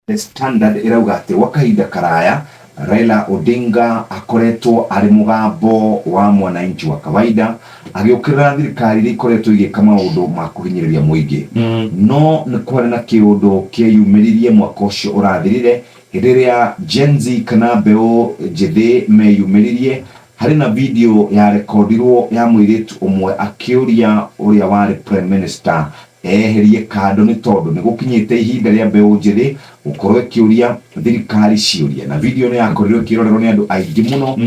The Standard ĩrauga atĩ gwa kahinda karaya Raila Odinga akoretwo arĩ mũgambo wa mwananchi wa kawaida agĩũkĩrĩra thirikari iria ikoretwo igĩka maũndũ ma kũhinyĩrĩria mũingĩ. No nĩ kwarĩ na kĩũndũ kĩeyumĩririe mwaka ũcio ũrathirire hĩndĩ ĩrĩa Gen Z kana mbeũ njĩthĩ meyumĩririe. Harĩ na video yarekondirwo ya mũirĩtu ũmwe akĩũria ũrĩa warĩ Prime Minister eyeherie kando nĩ tondũ nĩ gũkinyĩte ihinda rĩa mbeũ njĩthĩ gũkorwo ĩkĩũria thirikari ciũria. Na video ĩno yakorirwo ĩkĩrorerwo nĩ andũ aingĩ mũno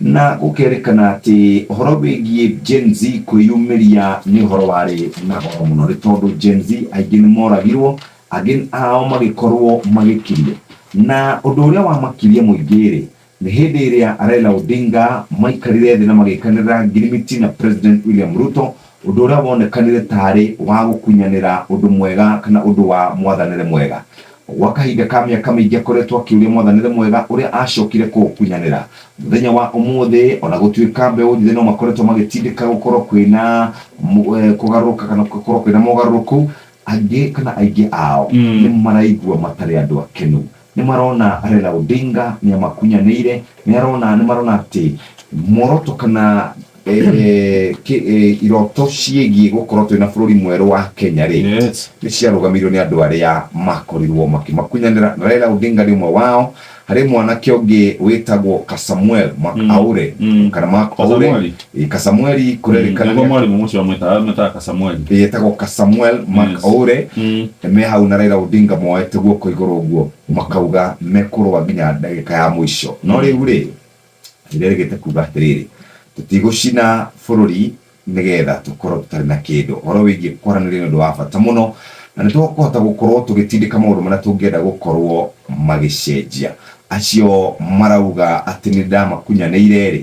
na gũkerĩkana atĩ ũhoro wĩgiĩ Gen Z kwĩyumĩria nĩ ũhoro warĩ na goro mũno nĩ tondũ Gen Z aingĩ nĩ moragirwo, angĩ ao magĩkorwo magĩkirio. Na ũndũ ũrĩa wamakirie mũingĩ-rĩ, nĩ hĩndĩ ĩrĩa Raila Odinga maikarire thĩ na magĩkanĩrĩra ngirimiti na President William Ruto, ũndũ ũrĩa wonekanire tarĩ wa gũkunyanĩra ũndũ mwega kana ũndũ wa mwathanĩre mwega. Gwa kahinda ka mĩaka mĩingĩ akoretwo akĩũria mwathanĩre mwega ũrĩa acokire kũũkunyanĩra. Mũthenya wa ũmũthĩ, ona gũtuĩka mbeũ njĩthĩ no makoretwo magĩtindĩka gũkorwo kwĩna kũgarũrũka kana gũkorwo kwĩna mogarũrũku, angĩ kana aingĩ ao nĩ maraigua matarĩ andũ akenu. Nĩ marona Raila Odinga nĩ amakunyanĩire, nĩ arona nĩ marona atĩ muoroto kana eh, ki- eh, iroto ciĩgiĩ gũkorwo twĩna bũrũri mwerũ wa Kenya rĩ nĩ ciarũgamirio nĩ andũ arĩa makorirwo makĩmakunyanĩra, na Raila Odinga nĩ ũmwe wao. Harĩ mwanake ũngĩ wĩtagwo Kasamuel Mark Aure kana Mark Aure. Kasamueli. Kasamueli kũrerĩkana Nĩguo mwarimũ mũcio amwĩtaga amwĩtaga Kasamueli. Ĩtagwo Kasamuel Mark Aure me hau na Raila Odinga moete guoko igũrũ ũguo makauga mekũrũa nginya ndagĩka ya mũico. No rĩu rĩ, nĩrĩrĩgĩte kuga atĩrĩrĩ, tũtigũcina bũrũri nĩgetha tũkorwo tũtarĩ na kĩndũ. Ũhoro wĩgiĩ kwaranĩria nĩ ũndũ wa bata mũno na nĩ tũkũhota gũkorwo tũgĩtindĩka maũndũ marĩa tũngĩenda gũkorwo magĩcenjia. Acio marauga atĩ nĩ ndamakunyanĩire rĩ,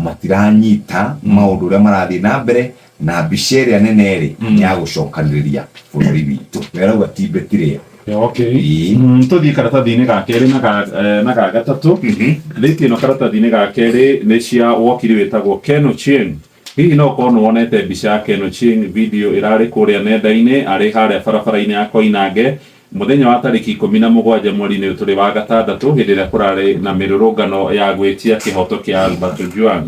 matiranyita maũndũ ũrĩa marathiĩ na mbere na mbica ĩrĩa nene rĩ nĩ ya gũcokanĩrĩria bũrũri witũ. We arauga ti mbetiri ĩyo. Okay. Ĩĩ. Tũthiĩ karatathi-inĩ ga kerĩ na ga, na ga gatatũ. Ngathĩti ĩno karatathi-inĩ ga kerĩ nĩ cia wokiri wĩtagwo Ken Ochieng. Hihi no ũkorwo nĩ wonete mbica ya Ken Ochieng video ĩrarĩ kũrĩa nenda-inĩ arĩ harĩa barabara-inĩ ya Koinange mũthenya wa tarĩki 17 mweri-inĩ ũyũ tũrĩ wa gatandatũ hĩndĩ ĩrĩa kũrarĩ na mĩrũrũngano ya gwĩtia kĩhoto kĩa Albert Ojwang.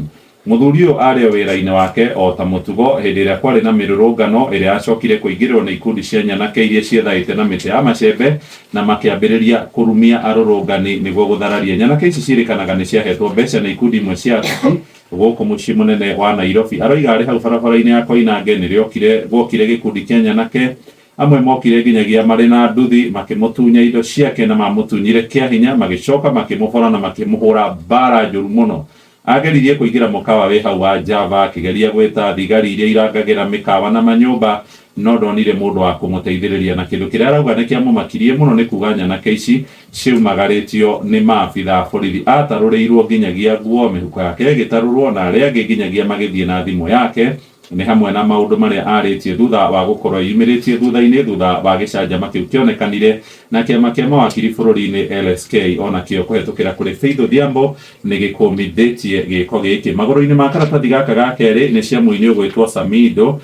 Mũthuri ũyũ arĩ o wĩra-inĩ wake o ta mũtugo hĩndĩ ĩrĩa kwarĩ na mĩrũrũngano ĩrĩa yacokire kũingĩrĩrwo nĩ ikundi cia nyanake iria ciethaĩte na mĩtĩ ya macembe na makĩambĩrĩria kũrumia arũrũngani nĩguo gũthararia. Nyanake ici ciĩrĩkanaga nĩ ciahetwo mbeca nĩ ikundi imwe cia ateti gũkũ mũciĩ mũnene wa Nairobi. Aroiga arĩ hau barabara-inĩ ya Koinange nĩrĩokire gwokire gĩkundi kĩa nyanake amwe mokire nginyagia marĩ na nduthi makĩmũtunya indo ciake na mamũtunyire kĩa hinya magĩcoka makĩmũbora na makĩmũhũra mbara njũru mũno. Ageririe kũingĩra mũkawa wĩ hau wa Java akĩgeria gwĩta thigari iria irangagĩra mĩkawa na manyũmba no ndonire mũndũ wa kũmũteithĩrĩria na kĩndũ kĩrĩa arauga nĩ kĩamũmakirie mũno nĩ kuga nyanake ici ciaumagarĩtio nĩ maabitha a borithi. Atarũrĩirwo nginyagia nguo, mĩhuko yake ĩgĩtarũrwo na arĩa angĩ nginyagia magĩthiĩ na thimũ yake nĩ hamwe na maũndũ marĩa arĩtie thutha wa gũkorwo eyumĩrĩtie thutha-inĩ thutha wa gĩcanjama kĩu kĩonekanire na kĩama kĩa mawakiri bũrũri-inĩ LSK onakĩo kũhetũkĩra kũrĩ Faith Odhiambo nĩ gĩkũmithĩtie gĩko gĩkĩ. Magũrũ-inĩ ma karatathi gaka ga kerĩ nĩ cia mũini ũgwĩtwo Samido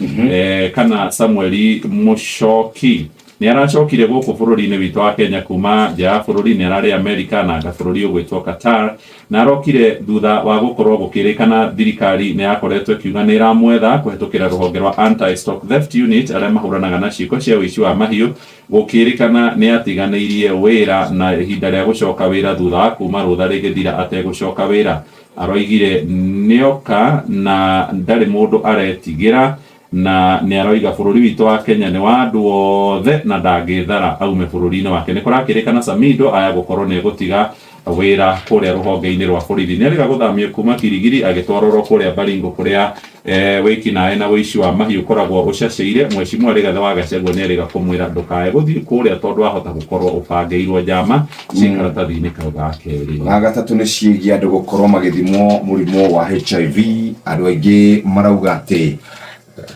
kana Samueli Mũchoki. Nĩ aracokire gũkũ bũrũri-inĩ witũ wa Kenya kuma nja ya bũrũri, nĩ ararĩ Amerika na anga bũrũri ũgwĩtwo Qatar, na arokire thutha wa gũkorwo gũkĩrĩkana thirikari nĩ yakoretwo ĩkiuga nĩ ĩramwetha kũhetũkĩra rũhonge rwa Anti-Stock Theft Unit arĩa mahũranaga na ciĩko cia ũici wa mahiũ. Gũkĩrĩkana nĩ atiganĩirie wĩra na ihinda rĩa gũcoka wĩra thutha wa kuma rũtha rĩgĩthira ategũcoka wĩra. Aroigire nĩoka na ndarĩ mũndũ aretigĩra na nĩ aroiga bũrũri witũ wa Kenya nĩ wa andũ othe na ndangĩthara aume bũrũri-inĩ wake. Nĩ kũrakĩrĩkana Samido aya gũkorwo nĩ egũtiga wĩra kũrĩa rũhonge-inĩ rwa borithi. Nĩ erĩga gũthamio kuma Kirigiri agĩtwarwo kũrĩa Baringo kũrĩa wĩkinaĩ na ũici wa mahiũ ũkoragwo ũcacĩire. Mheshimiwa Rigathĩ wa Gachagua nĩ erĩga kũmwĩra ndũkae gũthiĩ kũrĩa tondũ wahota gũkorwo ũbangĩirwo njama ciĩ karatathi-inĩ kau ga kerĩ. Ga gatatũ nĩ ciĩgiĩ andũ gũkorwo magĩthimwo mũrimũ wa HIV. Andũ aingĩ marauga atĩ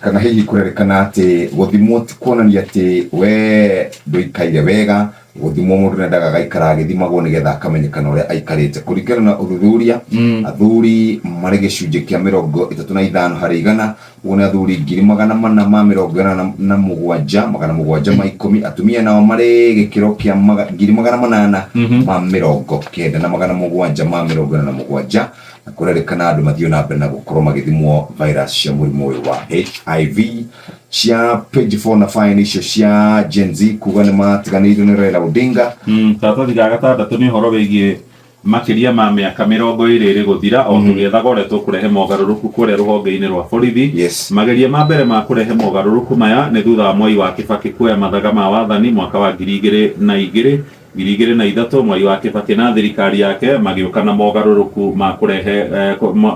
kana hihi kũrerĩkana atĩ gũthimwo ti kuonania atĩ we ndũikaire wega. Gũthimwo mũndũ nĩendaga agaikara agĩthimagwo nĩgetha akamenyekana ũrĩa aikarĩte. Kũringana na ũthuthuria, athuri marĩ gĩcunjĩ kĩa 35 harĩ igana, ũguo nĩ athuri 477,710, atumia nao marĩ gĩkĩro kĩa 890,747, na kũrerĩkana andũ mathiĩ na mbere na gũkorwo magĩthimwo virus cia mũrimũ ũyũ wa HIV. Cia page 4 na 5 icio cia Gen Z kuga nĩ matiganĩirio nĩ Raila Odinga. Karatathi ga gatandatũ nĩ ũhoro wĩgiĩ makĩria ma mĩaka 20 ĩrĩ gũthira o tũgĩethaga ũrĩa tũkũrehe mogarũrũku kũrĩa rũhonge-inĩ rwa borithi. Mageria ma mbere ma kũrehe mogarũrũku maya nĩ thutha wa Mwai wa Kĩbakĩ kuoya mathaga ma wathani mwaka wa 2002, 2003 Mwai wa Kĩbakĩ na thirikari yake magĩũka na mogarũrũku ma kũrehe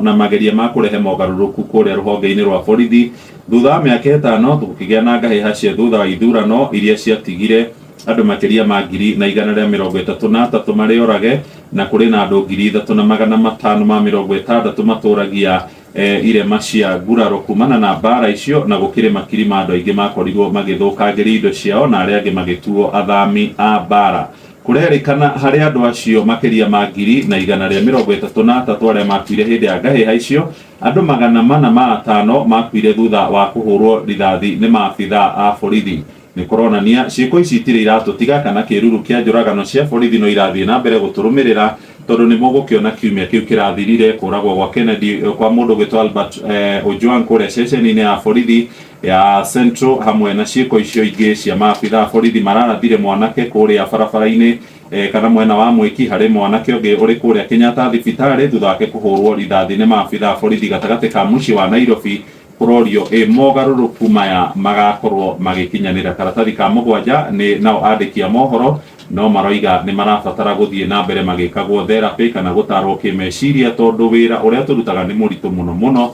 na mageria ma kũrehe mogarũrũku kũrĩa rũhonge-inĩ rwa borithi. Thutha wa mĩaka ĩtano gũkĩgĩa na ngahĩha cia thutha wa ithurano iria ciatigire andũ makĩria ma 1,133 marĩ orage na kũrĩ na andũ 3,560 matũragia irema cia nguraro kumana na mbaara icio na gũkĩrĩ makiri ma andũ aingĩ makorirwo magĩthũkangĩrio indo ciao na arĩa angĩ magĩtuo athami a mbaara. Kũrerĩkana harĩ andũ acio makĩria ma 1,133 arĩa makuire hĩndĩ ya ngahĩha icio, andũ 405 makuire thutha wa kũhũrwo rithathi nĩ maabithaa a borithi. Nĩ kũronania ciĩko ici itirĩ iratũtiga kana kĩruru kĩa njũragano cia borithi no irathiĩ na mbere gũtũrũmĩrĩra tondũ nĩ mũgũkĩona kiumia kĩu kĩrathirire kũragwo gwa Kennedy kwa mũndũ ũgwĩtwo Albert Ojwang kũrĩa ceceni-inĩ ya borithi ya Central hamwe na ciĩko icio ingĩ cia maabitha a borithi mararathire mwanake kũrĩa barabara-inĩ kana mwena wa Mwĩki harĩ mwanake ũngĩ ũrĩ kũrĩa Kenyatta thibitarĩ thutha wake kũhũrwo rithathi nĩ maabitha a borithi gatagatĩ ka mũciĩ wa Nairobi. Kũrorio ĩ mogarũrũku maya magakorwo magĩkinyanĩra. Karatathi ka mũgwanja nĩ nao andĩki a mohoro no maroiga nĩ marabatara gũthiĩ na mbere magĩkagwo therapy kana gũtarwo kĩmeciria tondũ wĩra ũrĩa tũrutaga nĩ mũritũ mũno mũno.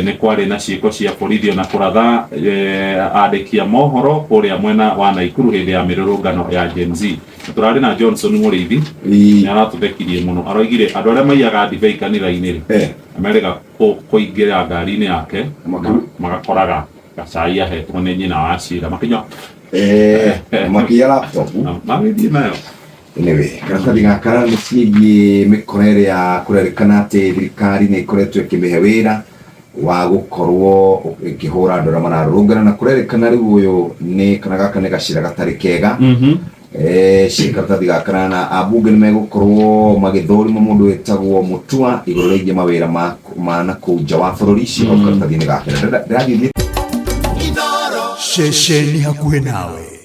Nĩ kwarĩ na ciĩko cia borithi ona kũratha andĩki a mohoro kũrĩa mwena wa Naikuru hĩndĩ ya mĩrũrũngano ya Gen Z. Na tũrarĩ na Johnson Mũrĩithi nĩ aratũthekirie mũno, aroigire andũ arĩa maiyaga ndibei kanitha-inĩ rĩ, merĩga kũingĩra ngari-inĩ yake magakoraga gacai ahetwo nĩ nyina wa cira makĩnyua. Makĩiya laptop magĩthiĩ nayo. Anyway, karatathi gaka nĩ ciĩgiĩ mĩkora ĩrĩa kũrerĩkana atĩ thirikari nĩ ĩkoretwo ĩkĩmĩhe wĩra wa gũkorwo ĩkĩhũra andũ arĩa mararũrũngana, na kũrerĩkana rĩu ũyũ nĩ kana gaka nĩ gacĩra gatarĩ kega. Ciĩ karatathi ga kanana, ambunge nĩ megũkorwo magĩthũrima mũndũ wĩtagwo Mutua igũrũ rĩgiĩ mawĩra ma na kũu nja wa bũrũri. Ciĩ hau karatathi-inĩ ga kenda. Ndĩrathiĩ Ceceni hakuhĩ nawe.